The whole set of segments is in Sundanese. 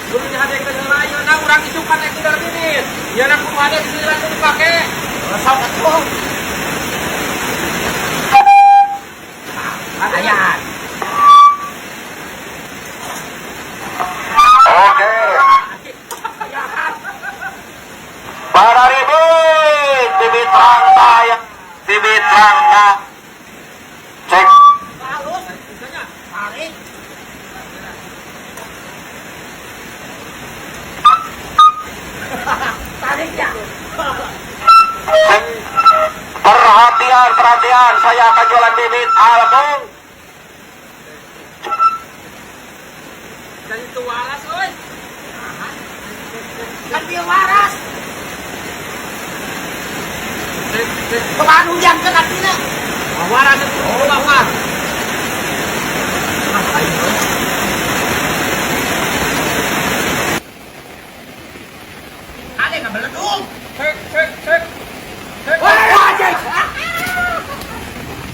Kudu dihadekeun heula ayeuna urang isukan rek tidar bibit. Ieu na kudu hade giliran nu dipake. Sok atuh. Ayan. Oke. Para ribut, bibit rangka ya, bibit rangka. Cek. Halus, tarik. Tarik ya. Cek. Perhatian, perhatian, saya akan jualan bibit album. Jadi itu waras euy. Kan dia waras. Cek, cek. Kumaha ke katina. Waras itu kudu bakar. Ah, aing euy. Ade ngabeledung. Cek, cek, cek. Cek. Wah, anjing.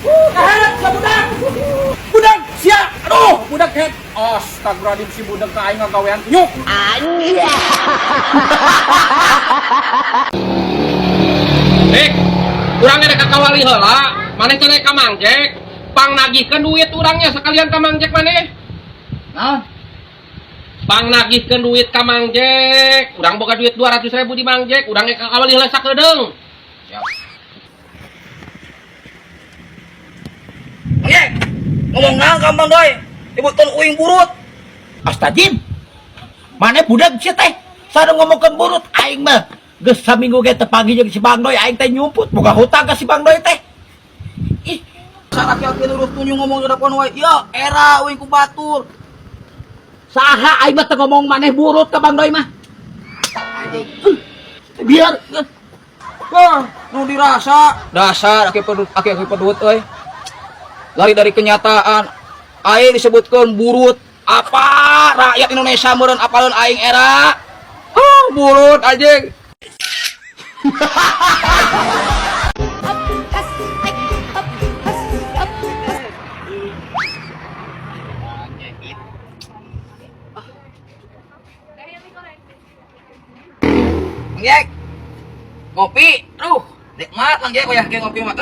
Kaherat ka budak. Budak, sia. Aduh, budak head. Astagfirullahaladzim, si budak ka aing ngagawean nyuk. Anjing. Dik, urang rek ka kawali heula, maneh teh rek ka Mang Jek. Pang nagihkeun duit urangnya sekalian ka Mang Jek maneh. Naon? Pang nagihkeun duit ka Mang Jek. Urang boga duit 200 ribu di Mang Jek, urang rek ka kawali heula sakedeung. Siap. Mang Jek, ngomong naon ka Mang Doi? Nyebutkeun uing burut. Astajim. Mana budak sia teh? Sada ngomongkeun burut aing mah. Geus saminggu ge teu panggih jeung si Bang Doi, aing teh nyumput boga hutang ka si Bang Doi teh. Ih, Saraki-aki lurus tunjung ngomong di depan wae. Ya, era uing ku batur. Saha aing mah teu ngomong maneh burut ka Bang Doi mah. Anjing. Biar Wah, nu dirasa dasar aki pedut, aki-aki pedut euy. Lari dari kenyataan. Aing disebutkeun burut. Apa rakyat Indonesia meureun apaleun aing era? Oh, burut anjing. Up, has, hike, up, has, up, has. Mang Jek. Ngopi. Aduh, nikmat Mang Jek wayah ge ngopi mah.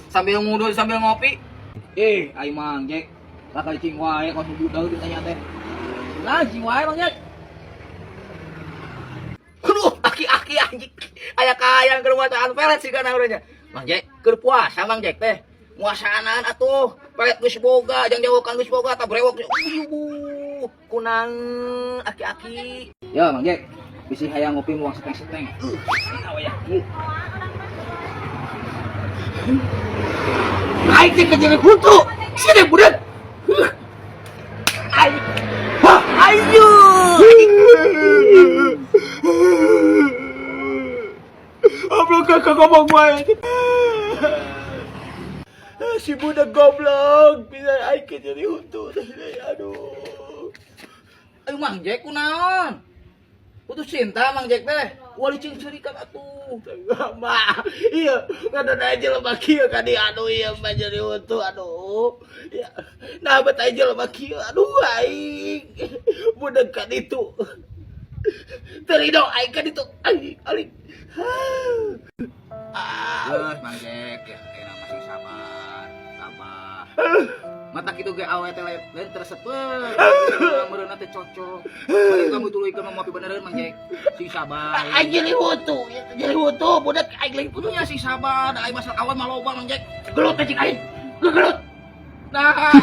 Sambil ngudul sambil ngopi. Eh, aing Mang Jek. Laka cing wae kos budal ditanya teh. Nah, cing wae Mang Jek. Aduh, aki-aki anjing. Aya kayang keur bacaan pelet sih kana urangnya. Mang Jek, keur puasa Mang Jek teh. Muasanaan atuh, pelet geus boga, jang jawokan geus boga, tah brewok. Uyuh, kunang aki-aki. Ya, Mang Jek. Bisi hayang ngopi muang seteng-seteng. Wayah kieu. Aing teh kejar huntu. Sia budak. Aing. Hah, ayo. Goblok kakak ngomong wae. Si budak goblok, bisa aing jadi huntu. Aduh. Ayo Mang Jek kunaon? Putus cinta Mang Jek teh. Wali cing serikan atuh. Ma, iya, ngadon aja lemah kieu ka di aduh iya mah jadi huntu aduh. Ya, nah bet aja lemah kieu aduh aing. Budak ka ditu. Terido aing ka ditu. Aing aing. Ah. Geus Mang Jek ya, enak masih sabar. Sabar. Mata kitu ge awe teh lain tersepeut. Meureunna teh cocok. Balik kamu tuluykeun mah ngopi beneran Mang Jek. Sing sabar. Aing jadi huntu, jadi huntu budak aing lagi putus. Kudunya sing sabar, da aing masalah kawan mah loba Mang Jek. Gelut anjing aing. Gelut. Nah.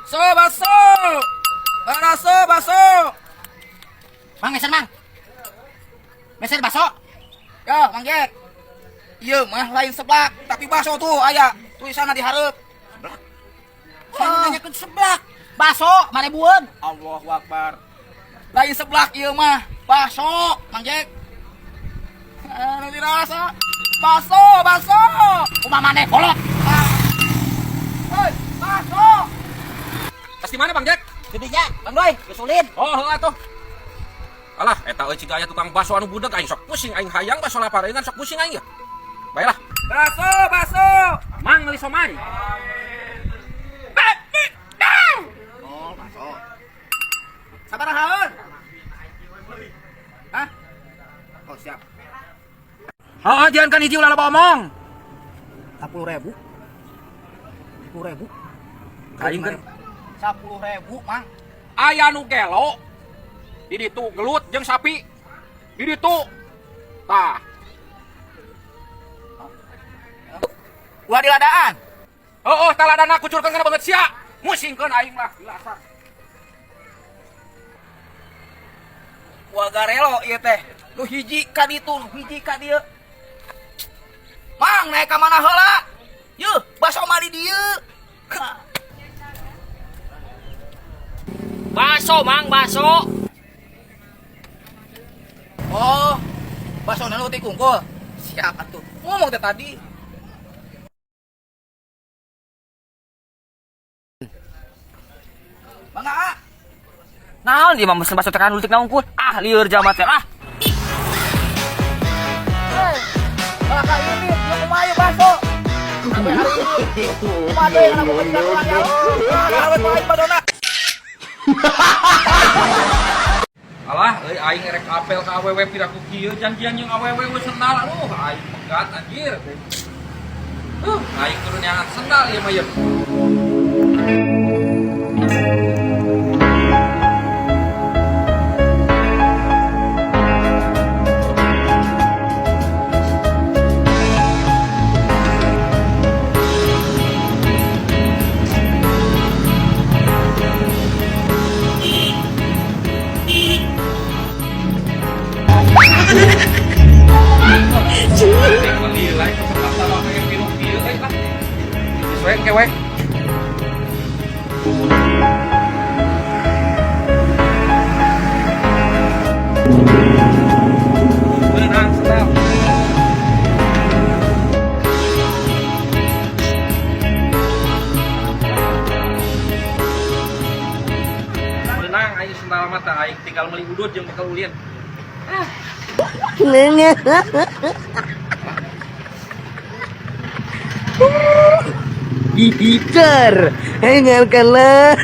So baso. Baraso baso. Mang meser mang. Meser baso. Yo, Mang Jek. Ieu mah lain seblak, tapi baso tuh aya tulisanna di hareup. Saya nanyakeun seblak. Baso mana bueun? Allahu Akbar. Lain seblak ieu mah, baso, Mang Jek. Ah, nu dirasa. Baso, baso. Kumaha maneh kolot? Hei, baso. Tas di mana Bang Jack? Gedinya, Bang Doi, geus ulin. Oh, heeh atuh. Alah, eta euy ciga aya tukang baso anu budak aing sok pusing aing hayang baso lapar aing kan sok pusing aing ya. Baiklah. Baso, baso. Mang meuli somai. Oh, baso. Sabarahaeun? Hah? Oh, siap. Heeh, jangan kan hiji ulah loba omong. 10.000. 10.000. Aing kan 10.000, Mang. Aya nu gelo. Di ditu gelut jeung sapi. Di ditu. Tah. Ulah diladaan. Heeh, tah ladana kucurkeun kana beungeut sia. Musingkeun aing lah dilasar. Wah garelo ieu teh. Nu hiji ka ditu, nu hiji ka dieu. Mang naik ka mana heula? Yeuh, baso mah di dieu. Baso, Mang, baso. Oh, baso nu ti kungkul. Siap atuh. Ngomong teh tadi. Bang Aa, Naon dia mah mesen bakso tekan utik naon unggul. Ah, lieur jalma teh. Ah. Bang ini, ieu kumaha ieu baso? Kumaha deui kana bukan urang ya. Oh, kumaha basona. Alah, euy aing erek apel ka awewe piraku kieu janjian jeung awewe we sendal. Aduh, aing pegat anjir. Aing kudu neangan sendal ieu mah ieu. Beli lah kesempatan awewe piru kieu euy lah. Geus we ke we. Beunang sendal. Beunang aing sendal mah tah aing tinggal meuli udut jeung bekal ulin. Gigicer, dengarkanlah.